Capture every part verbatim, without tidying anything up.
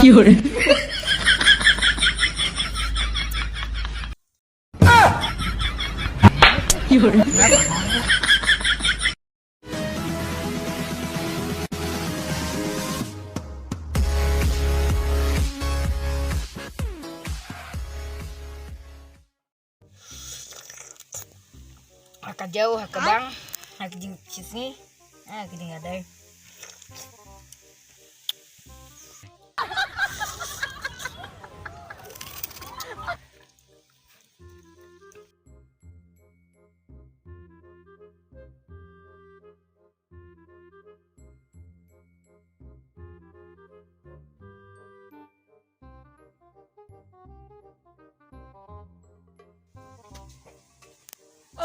Fiore. Fiore. Ha ka jaw, ha ka bang, ha ka jingshisngi, ha ka jingïadei.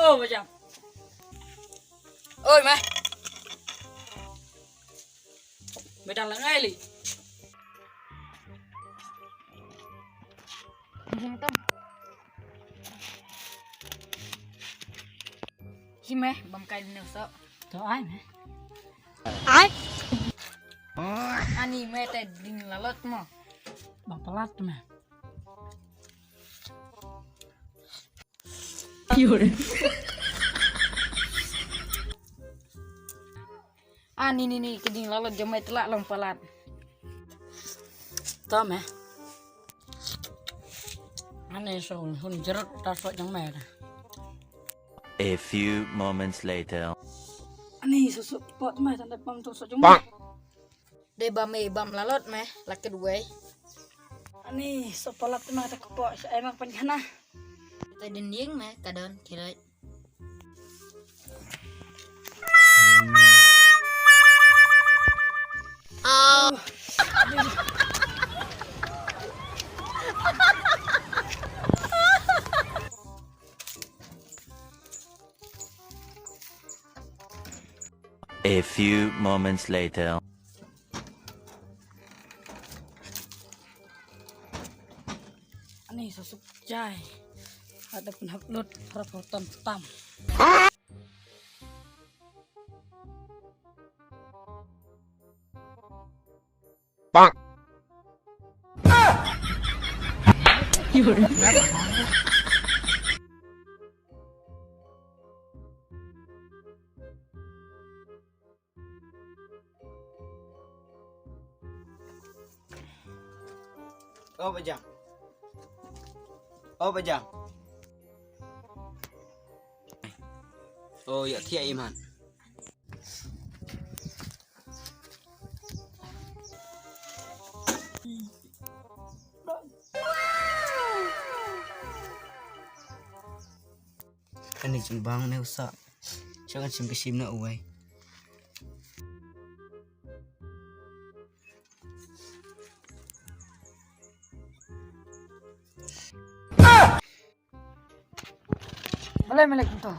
Oh, Bajang. Oi, meh. Bajang, la ngai li. Hi meh, bam kai lino so. To ai meh. Ai. Ani meh te ding lalot mo. Bam palat meh. Fiore. Ah, ni, ni, ni, ki jinglalot jong mei te lah long palat. To meh. Ani so hun jerut ta so jong mei. A few moments later. Ani so so pot mei ta dep bam to so jong mei. Dei bam mei bam lalot meh, la kit wei. Ani so palat meh ta kpo sa emang penjana. Te dinding meh ka don kirai. A few moments later. Ani so suk jai. Ada pun hak lut, harap hutan tam. Bang. Oh, Bajang. Oh, Bajang. Oh, ya, thiah iman. Ani jingbang ne u Sah. Sha kan shim ka shim na uwei. Balei me leh kumto?